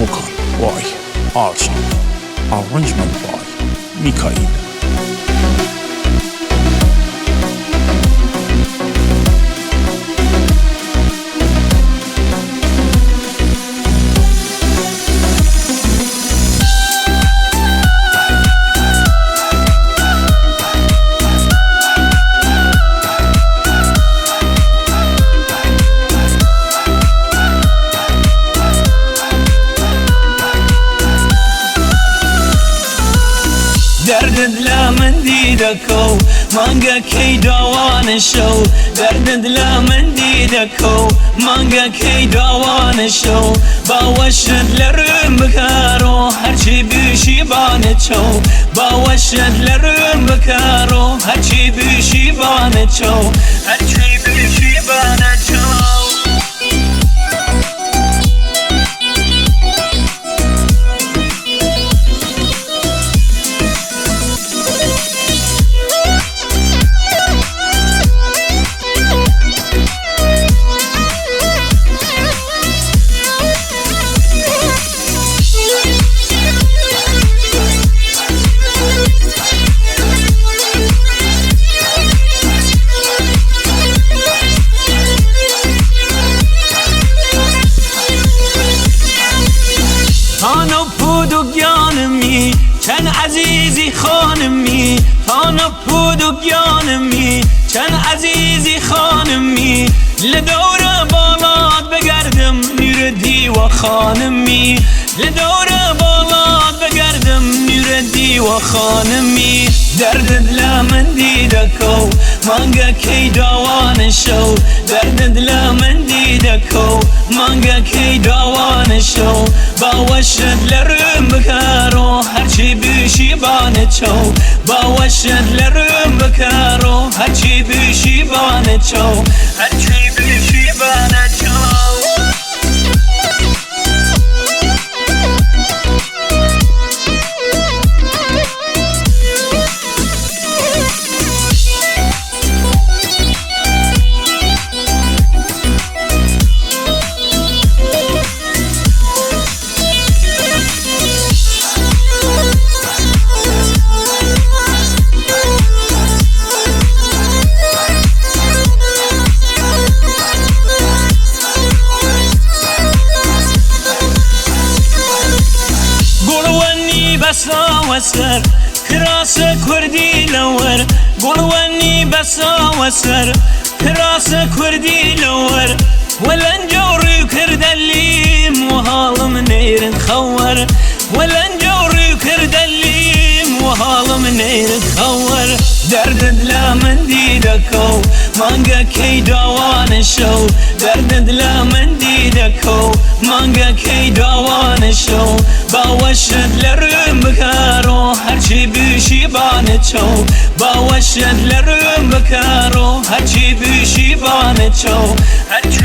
Vocal by Arshad. Arrangement by Mikail. دەردت لە من دیدەکەو مانگەکەی داوانە شەو، دەردت لە من دیدەکەو مانگەکەی داوانە شەو، باوەشت لە ڕووم بکەڕۆ هەرچی بشی بانە چەو، باوەشت لە ڕووم بکەڕۆ هەرچی بشی بانە چەو، هەرچی بشی بانە چەو. تانە و پود و گیانمی چەند عەزیزی خانمی، تانە پود و گیانمی چەند عەزیزی خانمی، لە دەورە باڵات بگەردم نورە دیوە خانمی، لە دەورە باڵات بگەردم نورە دیوە خانمی، دەردت لە من دیدەکەو مانگەکەی داوانە شەو، دەردت لە من دیدەکەو مانگەکەی داوانە شەو، باوەشت لە ڕووم بکەڕۆ هەرچی بشی بانە چەو، باوەشت لە ڕووم بکەڕۆ هەرچی بشی بانە چەو، هەرچی بشی بانە چەو. گوڵوەنی بەساوە سەر کراسە کوردی لەوەر، گوڵوەنی بەساوە سەر کراسە کوردی لەوەر، وەلەنجە و ڕوو کردە لیم و هاڵم نەیرن خەوەر، وەلەنجە و ڕوو کردە لیم و هاڵم نەیرن خەوەر، دەردت لە من دیدەکەو مانگەکەی داوانە شەو، دەردت لە من دیدەکەو مانگەکەی داوانە شەو، باوەشت لە ڕووم بکەڕۆ هەرچی بشی بانە چەو، باوەشت لە ڕووم بکەڕۆ هەرچی بشی بانە چەو، هەرچی